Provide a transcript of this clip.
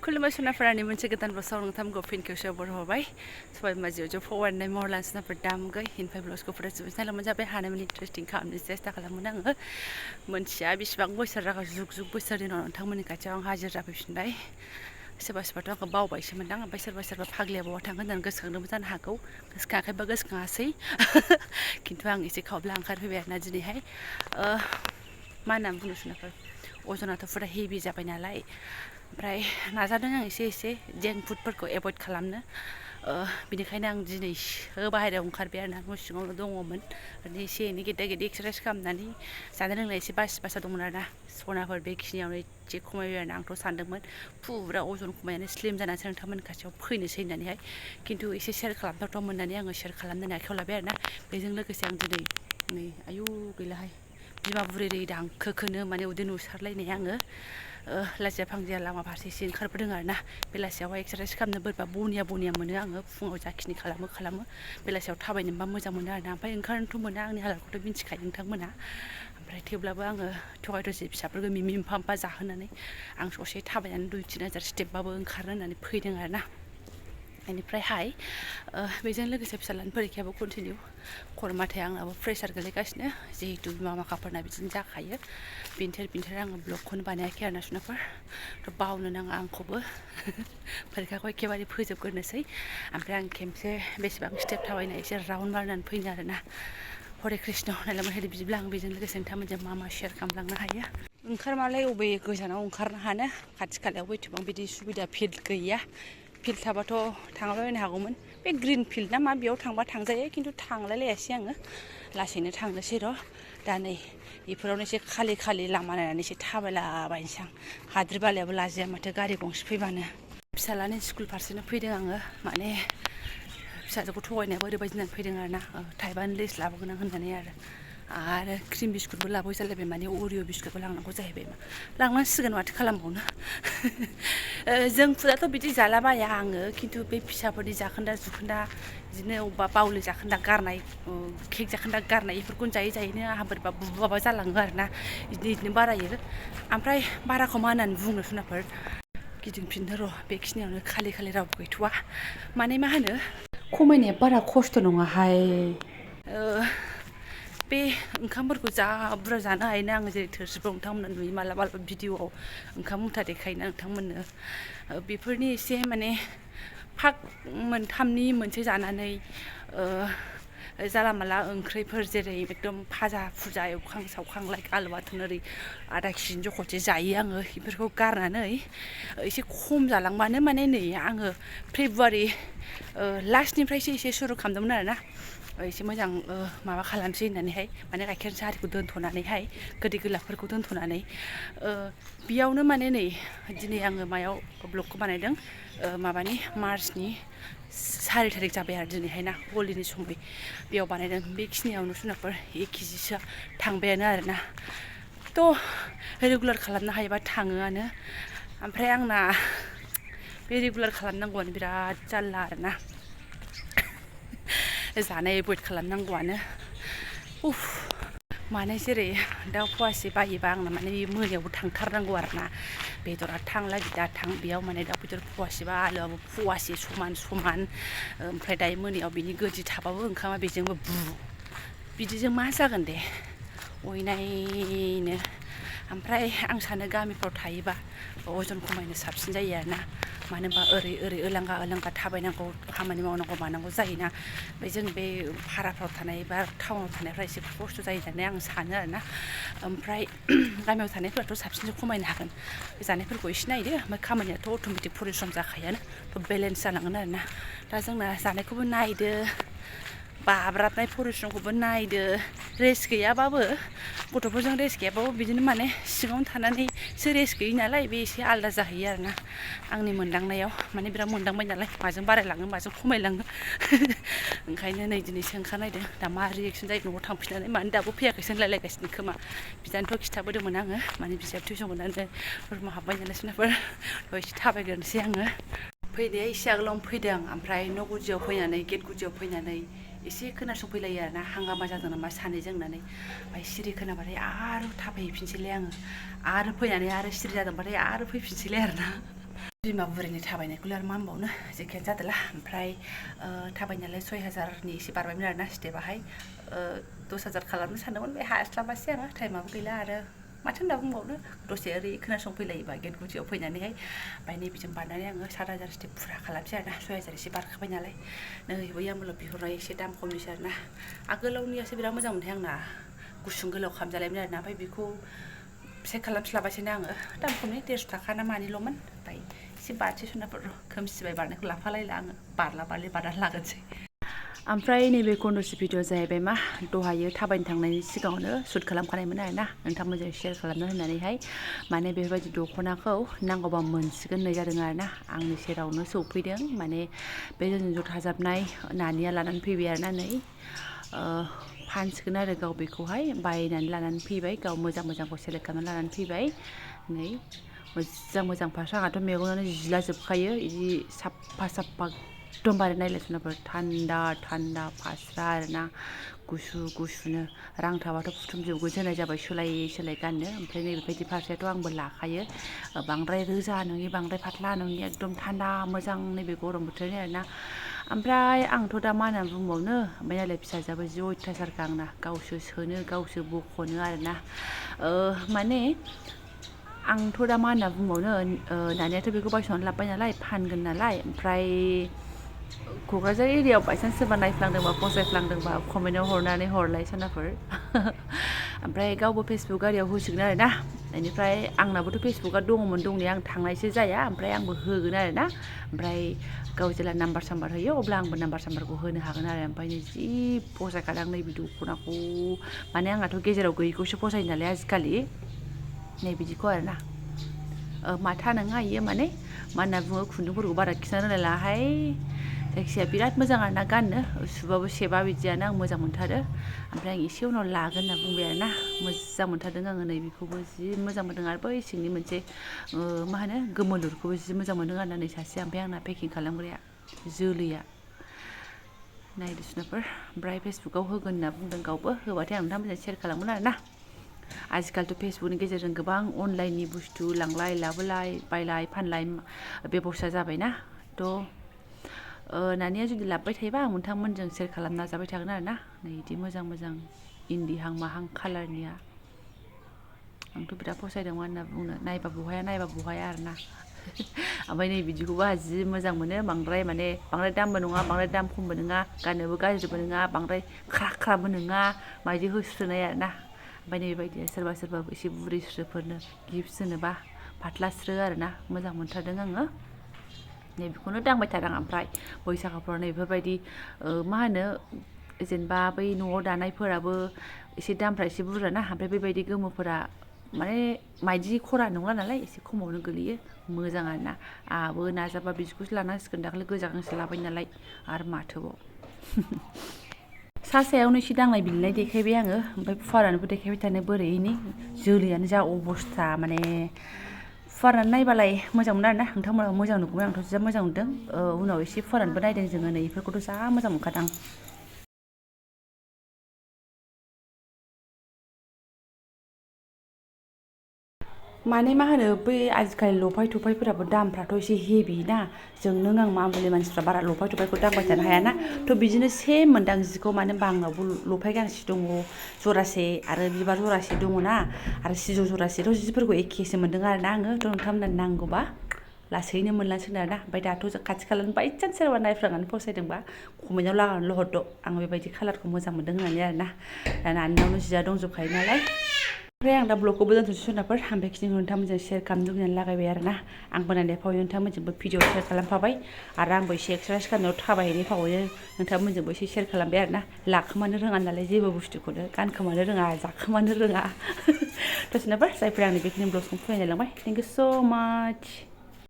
खुलुमबाय सुनाफोरानि मोनसे गोदान बोसोराव नोंथांमोनखौ फिन खेबसेयाव बरहरबाय सबाय माजियाव फवारनाय महरलान सुनाफोर दामगै हिनफाय ब्लाउसखौ फरायजोबबाय नालाय जाबाय हानायमानि इन्टारेस्टिं खालामनो सेस्था खालामोन आङो मोनथिया बेसेबां बोसोर जागौ जुग जुग बोसोरनि उनाव नोंथांमोननि खाथियाव आं हाजिर जाफैफिनबाय सोरबा सोरबाथ' आंखौ बावबायसो मोनदां ओमफ्राय सोरबा फाग्लिया बावा थांगोन होननानै गोसोखांदोंबो जानो हागौ गोसोखाङाखैबा गोसोखाङासै खिन्थु आं एसे खावब्ला ओंखारफैबाय आरोना दिनैहाय मा होनना बुंनो सुनाफोर अजनाथ' फुरा हेभि जाबाय नालाय ओमफ्राय नाजादों आं एसे जेंक फुडफोरखौ एभयड खालामनो बिनिखायनो आं दिनैसो बाहेरायाव ओंखारबाय आरोना न' सिङावनो दङमोन ओरैनो एसे एनै गेदा गेदि एक्सारसाइस खालामनानै जानाय लोंनाय एसे बासा दंमोन आरोना सनाफोर बेखिनियावनो एसे खमायबाय आरोना आंथ' सानदोंमोन फुरा अजन खमायनानै स्लिम जानानैसो नोंथांमोननि खाथियाव फैनोसै होननानैहाय खिन्थु एसे शेयार खालामथावथाव मोननानै आङो शेयार खालामनो आखायाव लाबाय आरोना बेजों लोगोसे आं दिनै नै आयु गैलाहाय बिमा बुरै दांखोखोनो माने उदै नुसारलायनाय आङो लाजिया फांजिया लामा फारसे एसे ओंखारबोदों आरोना बेलासियावहाय एक्सारसाइस खालामनो बोरैबा बनिया मोनो आङो फुङाव जाखिनि खालामो बेलासियाव थाबायनो मोनबा मोजां मोनो आरोना ओमफ्राय ओंखारनोथ' मोना आंनि हालोदखौथ' मिन्थिखायो नोंथांमोना ओमफ्राय थेवब्लाबो आङो थगाय थसि फिसाफोरखौ मिमि एम्फा जाहोनानै आं ससे थाबायनानै 2-3 हाजार स्टेपबाबो ओंखारनो होननानै फैदों आरोना बेनिफ्रायहाय बेजों लोगोसे फिसालानि फरिखायाबो कन्टिनिउ खरमाथाय आंनाबो प्रेसार गोलैगासिनो जिहेतु बिमा माखाफोरना बिदिनो जाखायो बिन्थोर आङो ब्लगखौनो बानायाखै आरोना सुनाफोर थ' बावनो नाङा आंखौबो फरिखाखौ एखेबारे फोजोबग्रोनोसै ओमफ्राय आं खेमसे बेसेबां स्टेप थाबायना एसे राउन्ड मारनानै फैनो आरोना हरे कृष्ण नायलांबाय बिदिब्ला आं बेजों लोगोसे नोंथांमोनजों मा शेयार खालामलांनो हायो ओंखारमालाय अबे गोजानाव ओंखारनो हानो खाथि खालायावबो एथबां बिदि सुबिदा फिल्ड गैया फिल्ड थाबाथ' थांलाबायनो हागौमोन बे ग्रिन फिल्ड ना मा बेयाव थांबा थांजायो खिन्थु थांलायलायासै आङो लासैनो थांनोसै र' दा नै बेफोरावनो एसे खालि लामा नायनानै एसे थाबायलाबायनोसै आं हाद्रि बालायाबो लाजिया माथो गारि गंसे फैबानो फिसालानि स्कुल फारसेनो फैदों आङो माने फिसाजोखौ थगायनायाबो ओरैबायदि होननानै फैदों आरोना थाइबानि लेस लाबोगोन आं होननानै आरो क्रिम बिस्कुटबो लाबोबाय जालायबाय माने अरिअ' बिस्कुटबो लांनांगौ जाहैबाय लांनांसिगोन माथो खालामबावनो जों फुदाथ' बिदि जालाबाया आङो खिन्थु बे फिसाफोरनि जाखोन्दा बिदिनो अबेबा बावले जाखोन्दा गारनाय केक जाखोन्दा गारनाय बेफोरखौनो जायैनो आंहा बोरैबा बुबाबा जालाङो आरोना बिदिनो बारायो ओमफ्राय बाराखौ मा होननानै बुंनो सुनाफोर गिदिंफिननो र' बेखिनियावनो खालि रावबो गैथ'वा माने मा होनो खमायनाया बारा खस्थ' नङाहाय बे ओंखामफोरखौ जा बुरजा जानो हायोना आङो जेरै थोरसिफ्राव नोंथांमोना नुयो मालाबा भिडिअ'आव ओंखाम मुथा देखायोना नोंथांमोननो बेफोरनि एसे माने फाग मोनथामनि मोनसे जानानै जाला माला ओंख्रिफोर जेरै एकदम फाजा फुजा एवखां सावखां लाइक आलु बाथोन ओरै आधा केजिनि जख'से जायो आङो बेफोरखौ गारनानै एसे खम जालांबानो माने नै आङो फेब्रुवारि लास्टनिफ्रायसो एसे सुरु खालामदोंमोन आरोना एसे मोजां माबा खालामसै होननानैहाय माने गाइखेर साहाखौ दोनथ'नानैहाय गोदै गोलाफोरखौ दोनथ'नानै बेयावनो माने नै दिनै आङो मायाव ब्लगखौ बानायदों माबानि मार्चनि 4 थारिख जाबाय आरो दिनैहाय ना हलिनि समय बेयाव बानायदों बेखिनियावनो सुनाफोर 1 केजिसो थांबायानो आरोना थ' रेगुलार खालामनो हायोबा थाङोआनो ओमफ्राय आंना बे रेगुलार खालामनांगौआनो बिराद जारला आरोना जानाय एभयड खालामनांगौआनो माने जेरै दाउ फवासे बायोबा आंना माने मोनायावबो थांथारनांगौ आरोना बेदरा थांला दा थां बेयाव माने दाउ बेदर फवासेबा आलुआबो फवासे समान ओमफ्राय दायो मोनायाव बिनि गोदि थाबाबो ओंखामा बेजोंबो बिदिजों मा जागोन दे अयनायनो ओमफ्राय आं सानो गामिफ्राव थायोबा अजन खमायनो साबसिन जायो आरोना मानो होनबा ओरै ओलांगा थाबायनांगौ खामानि मावनांगौ जायोना ओमफ्राय जों बे भाराफ्राव थानाय बा टाउनाव थानायफ्रा एसे खस्थ' जायो होननानै आं सानो आरोना ओमफ्राय गामियाव थानायफोराथ' साबसिनसो खमायनो हागोन जानायफोरखौ एसे नायदो ओमफ्राय खामानियाथ' अट'मेटिक परिश्रम जाखायानो बेलेन्स जानांगोन आरोना दा जोंना जानायखौबो नायदो बाब्राबनाय परिश्रमखौबो नायदो रेस्ट गैयाबाबो गथ'फोरजों रेस्ट गैयाबाबो बिदिनो माने सिङावनो थानानैसो रेस्ट गैयि नालाय बे एसे आलादा जाहैयो आरोना आंनि मोनदांनायाव माने बिराद मोनदांबाय नालाय माजों बारायलाङो माजों खमायलाङो ओंखायनो नै दिनैसो ओंखारनायदों दा मा रिएक्सन जायो न'आव थांफिननानै मानो दाबो फैयाखैसो होनलायलायगासिनो खोमा बिदानोथ' खिथाबोदोंमोन आङो माने बिजाब टिउसन मोननानै रुमाव हाबबाय नालाय सोरनाफोर एसे थाबायग्रोनोसै आङो फैनाया एसे आगोलावनो फैदों ओमफ्राय न' गुदियाव फैनानै गेट गुदियाव फैनानै एसे खोनासंफैलायो आरोना हांगामा जादों नामा सानैजों होननानै ओमफ्राय सिरि खोनाबाथाय आरो थाबायहैफिनसैलाय आङो आरो फैनानै आरो सिरि जादोंबाथाय आरो फैफिनसैलाय आरोना बिमा बुरैनि थाबायनायखौलाय आरो मा होनबावनो जेखियानो जादोला ओमफ्राय थाबायनायालाय 6000नि एसे बारबायमोन आरोना स्टेपाहाय 10000 खालामनो सानदोंमोन बे हास्लाबासै आङो टाइमाबो गैला आरो माथो होनना बुंबावनो दसे ओरै खोनासंफैलायोबा गेट गुदियाव फैनानैहाय ओमफ्राय नैबेजों बारनानै आङो 7000 स्टेप फुरा खालामसै आरोना 6000 एसे बारखाबाय नालाय नै बै आमोलाव बिहरनाय एसे दाम खमनिसो आरोना आगोलावनियासो बिराद मोजां मोनथाय आंना गुसुं गोलाव खालामजालायमोन आरोना ओमफ्राय बेखौ फिसा खालामस्लाबासैना आङो दाम खमनि 150 थाखा ना मानिल'मोन ओमफ्राय एसे बारसै सनाफोर खोमसिबाय बारनायखौ लाफालायला आङो बारला बारनानै लागोनसै ओमफ्राय नैबे कन्डसि भिडिअ जाहैबाय मा दहायो थाबायनो थांनायनि सिगाङावनो शुट खालामखानायमोन आरोना नोंथांमोनजों शेयार खालामनो होननानैहाय माने बेफोरबायदि दख'नाखौ नांगौबा मोनसिगोन होननाय जादों आरोना आंनि सेरावनो सौफैदों माने बे जोंजों ज' थाजाबनाय नानिया लानानै फैबाय आरोना नै फानसिगोन आरो गाव बेखौहाय बायनानै लानानै फैबाय गाव मोजां मोजांखौ सेलेक्ट खालामनानै लानानै फैबाय नै मोजां फास्रा आंहाथ' मेगनानो जिला जोबखायो बिदि साफा एकदमबारे नायलाय सनाफोर थान्दा फास्रा आरोना गुसुनो रां थाबाथ' फुथुमजोबगोनसो होननाय जाबाय सोलाय गाननो ओमफ्राय नैबेबायदि फास्रायाथ' आंबो लाखायो बांद्राय रोजा नङि बांद्राय फाथ्ला नङि एकदम थान्दा मोजां नैबे गरम बोथोरनि आरोना ओमफ्राय आंथ' दा मा होनना बुंबावनो ओमफ्राय नालाय फिसाजोआबो जि अयथासारखा आंना गावसो सोनो गावसो बख'नो आरोना माने आंथ' दा मा होनना बुंबावनो दानियाथ' बेखौ बायस'नानै लाबोबाय नालाय फानगोन नालाय ओमफ्राय क'क्राझार एरियायाव बायसान्स सोरबा नायफ्लांदोंबा फसायफ्लांदोंबा कमेन्टआव हरनानै हरलाय सनाफोर ओमफ्राय गावबो फेसबुक आरियाव होसिगोन आरोना बेनिफ्राय आंनाबोथ' फेसबुकआ दङमोन दंनाया आं थांनायसो जाया ओमफ्राय आंबो होगोन आरोना ओमफ्राय गाव जेला नाम्बार साम्बार होयो अब्ला आंबो नाम्बार साम्बारखौ होनो हागोन आरो ओमफ्राय जि फसायखादों नैबे दख'नाखौ माने आंहाथ' गेजेराव गैयिखौसो फसायो नालाय आजिखालि नै बिदिखौ आरोना माथा नङा इयो माने मा होनना बुङो खुन्दुंफोरखौ बारा खिन्थानो रोंलाहाय जायखिजाया बिराद मोजां आरोना गाननो सुबाबो सेबा बिदियानो आं मोजां मोनथारो ओमफ्राय आं एसे उनाव लागोन होनना बुंबाय आरोना मोजां मोनथारदों आङो नै बेखौबो जि मोजां मोनदों आरो बै सिंनि मोनसे मा होनो गोमोलुरखौबो जि मोजां मोनदों आरोना नै सासे ओमफ्राय आंना पेकिं खालामग्राया जोलैया नायदो सुनाफोर ओमफ्राय फेसबुकाव होगोन होनना बुंदों गावबो होबाथाय आं नोंथांमोनजों शेयार खालामगोन आरोना आजिखालिथ' फेसबुकनि गेजेरजों गोबां अनलाइननि बुस्थु लांलाय लाबोलाय बायलाय फानलाय बेबस्था जाबायना नानिया जुदि लाबोबाय थायोबा आं नोंथांमोनजों शेयार खालामना जाबाय थागोन आरोना नै बिदि मोजां इन्दिहां माहां कालारनिया आंथ' बिराद फसायदों मा होनना बुंनो नायबा बहाया आरोना ओमफ्राय नै बिदिखौबो आंहा जि मोजां मोनो बांद्राय दामबो नङा बांद्राय दाम खमबो नङा गाननोबो गाज्रिबो नङा बांद्राय ख्राबो नङा मायदि होस्रोनाय आरोना ओमफ्राय नैबेबायदि सोरबा एसे बुरैस्रोफोरनो गिफ्ट होनोबा फाथ्ला स्रो आरोना मोजां मोनथारदों आङो नैबेखौनो दांबाय थादों ओमफ्राय बैसागोफ्राव नैबेफोरबायदि मा होनो जेनेबा बै न'आव दानायफोराबो एसे दामफ्रा एसे बुरजा ना ओमफ्राय बेबायदि गोमोफोरा माने माइदि खरा नंला नालाय एसे खमावनो गोलैयो मोजां आरोना आंहाबो नाजाबा बिदिखौसो लानांसिगोन दाखालि गोजा गांसे लाबाय नालाय आरो माथोबाव सायावनो एसे दांनाय बिलिरनाय देखायबाय आङो ओमफ्राय फुवारानोबो देखायबाय थानो बोरैनि जोलैयानो जा अबस्था माने फुवारनानै नायबालाय मोजां मोनो आरोना नोंथांमोना मोजां नुगौमोन आंथ' जा मोजां नुदों उनाव एसे फुवारनानैबो नायदों जोङो नै बेफोरखौथ' जा मोजां मोनखादां माने मा होनो बै आजिखालि लफाय थफायफोराबो दामफ्राथ' एसे हेभि ना जों नों आं मामुलि मानसिफ्रा बारा लफाय थफायखौ दांबाय थानो हायाना थ' बिदिनो सेम मोनदां जिखौ मानो होनबा आंनावबो लफाय गांसे दङ जरासे आरो बिबार जरासे दङ ना आरो सिजौ जरासेथ' जिफोरखौ एखेसो मोनदों आरोना आङो थ' नोंथांमोना नांगौबा लासैनो मोनलांसिगोन आरोना ओमफ्राय दाथ' खाथि खालानि बायचान्स सोरबा नायफ्लांनानै फसायदोंबा कमेन्टआव लागायनानैल' हरद' आं बेबायदि कालारखौ मोजां मोनदों होननानै आरोना दा नानिनावनो जिया दंजोबखायो नालाय ओमफ्राय आं दा ब्लगखौबो दोनथ'नोसै सोनाफोर आं बेखिनिखौ नोंथांमोनजों शेयार खालामनो लुबैनानै लागायबाय आरोना आंबो नायनाय फावै नोंथांमोनजोंबो भिडिअ शेयार खालामफाबाय आरो आंबो एसे एक्सारसाइस खालामनायाव थाबायहैनाय फावैनो नोंथांमोनजोंबो एसे शेयार खालामबाय आरोना लाखोमानो रोङा नालाय जेबो बुस्थुखौनो गानखोमानो रोङा जाखोमानो रोङा थ' सोनाफोर जायफोरा आंनि बेखिनि ब्लगखौ फरायनाय लांबाय थेंक इउ स' माच